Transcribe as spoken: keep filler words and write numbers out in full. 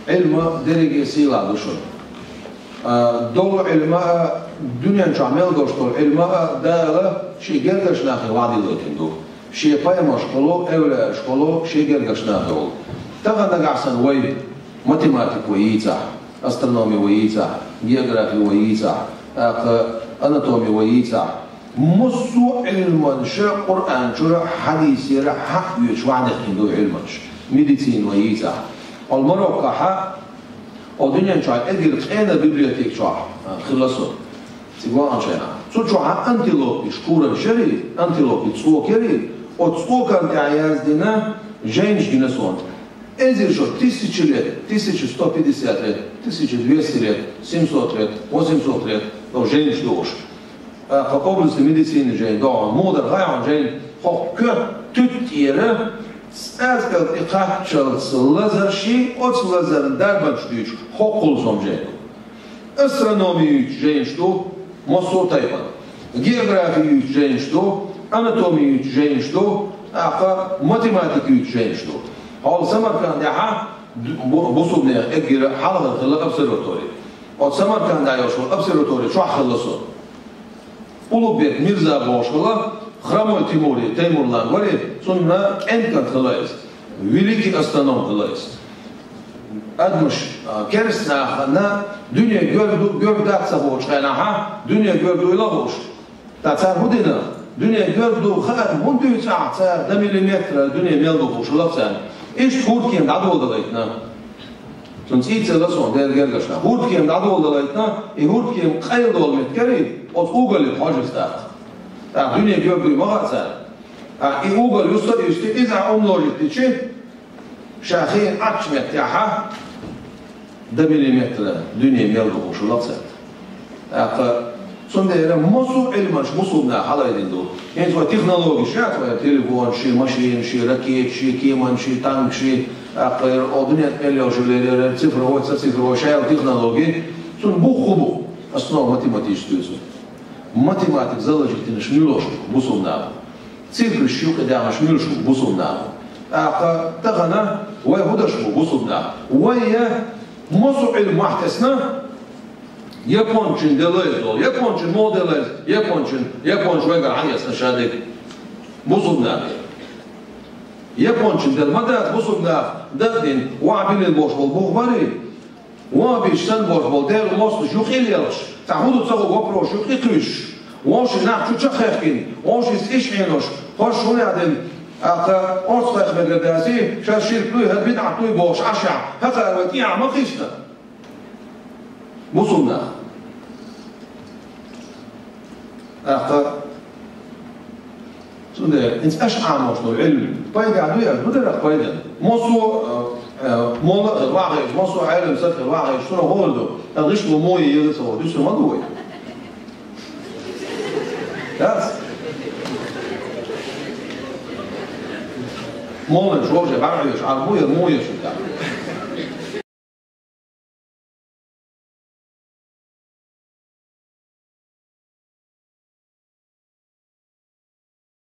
Ӏилма дерриге сийлахь ду шуна. А, долу Ӏилма а, дуьнен чохь мел долуш долу Ӏилма а Дала шен гергарчу нахе ваӀда лойтина ду. Шен пайхамаршкахула, эвлаяашкахула, шен гергарчу нахе волу. Тахана нагахь санна вай математика вай йийцахь, астрономи вай йийцахь, географи вай йийцахь, тӀаккха анатоми вай йийцахь, массо а Ӏилманаш Къуръан чуьра, хьадисера хьаоьцуш ваӀда дина ду Ӏилманаш. Медицина вай йийцахь. Олу Мароккохь, о дуьнен чохь эггара къена библиотека чохь, а, хилла со. Цига ваханчу хенахь. Цу чохь антилопиш куран шери, антилопи цӀока яри, оцу цӀокан тӀехь яздина жайнаш гина суна. Эзар шо, тысяча лет, тысяча сто пятьдесят лет, тысяча двести лет, семьсот лет, восемьсот лет, но жайнаш ду уьш. А, по области медицины жайна догӀу, муха дара хьайна жайна, хӀокху коьрта туьттӀера цӀазкал тӀе кхаччалц лазарший, оцу лазарна дарбанаш дуьйцуш, хӀокхул сом жайна ду. Астрономи юьйцуш жайнаш ду, массо а тайпана. Географи юьйцуш жайнаш ду, анатоми юьйцуш жайнаш ду, тӀаккха математика юьйцуш жайнаш ду. Хьол Самаркандехь бу-, бусулбанех эггара хьалха хилла обсерватори. Оцу Самаркандехь йолуш волу обсерватори чохь хилла со. Улугбек Мирза бохуш хилла, Хромой Тимури, Таймурлан вари, цунна кӀентан хилла иза. Великий астроном хилла иза. Адамаш, а, керстанахана дуьне гуьрду, гуьрда дац ца хууш хенахь, дуьне гуьрдуйла хууш. Ткъа цара хӀун дина? Дуьне гуьрду хаар хӀунда дуьйцу ахь цара, дан миллиметр дуьне мел ду хууш хилла царна. Иштта хӀурдкема дӀадоладалийтина. Цунна цӀий ца ло суна, Делан гергарчу нахе. ХӀурдкема дӀадоладалийтина, и хӀурдкема къайладолу меттиг яри, оцу угольга хьожуш даккха. ТӀаккха дуьне гуьрдуй ма хаьа цара. ТӀаккха и уголь юста а юьсти, иза а умножить дичи, ша хиъна Ӏаччу меттехь, дан миллиметр дуьне мел ду хууш хилла царна. ТӀаккха цундела массо а Ӏилманаш бусулбанаш хьалайдина ду. ХӀинца вай технологиш яц вай, телефонаш, машинаш, ракеташ, кеманаш, танкаш, тӀаккха о дуьнен тӀе мел йолуш лерера цифровой, ца цифровой, шайла технологи, цунна бух хӀун бу, основа математическую цунна. Математика заложить динарш муьлш бу бусулбанаш. Цифраш юкъа даьхнарш муьлш бу бусулбанаш. ТӀаккха тахана вай хӀун деш бу бусулбанаш? Вай я массо а Ӏилма мохь тесна, япончин делла иза долу. Япончин муха делла иза? Япончин, япончин вайгара хьаэцна ша дерг. Бусулбанаш. Япончин делла ма дац бусулбанаш, дагадин, вахьабилин бохуш болу бух барий? Вон бийш санна болуш болу Делан мостагӀаш юкъа лелаш, цхьа хӀун ду ца хуьлу вопросаш юкъа кхуьйсуш, вовшийн нах чу чекхъяхкина, вовшийн цӀиш Ӏенош, хӀорш хӀун яздина, тӀаккха орцахайх мегар даьсий, шаьш ширк дуй, хӀара бидӀат дуй бохуш Ӏаш, хӀокхара вай тӀехьа ма кхийсина. Бусулбанаш. ТӀаккха цундела хӀинца аша Ӏамош долу Ӏилма пайда дуй аьлла, ду деррах пайда. Массо а, э, э, молла а хила вахьа хилча, массо а Ӏелам саг хила вахьа хилча, шуна хӀора ду. ТӀаккха гӀишло муха еза ца вахь, дуьсур ма ду вай. Дац? Молла шовше бӀаргӀайош, Ӏарбо я муха еза шу тӀаккха.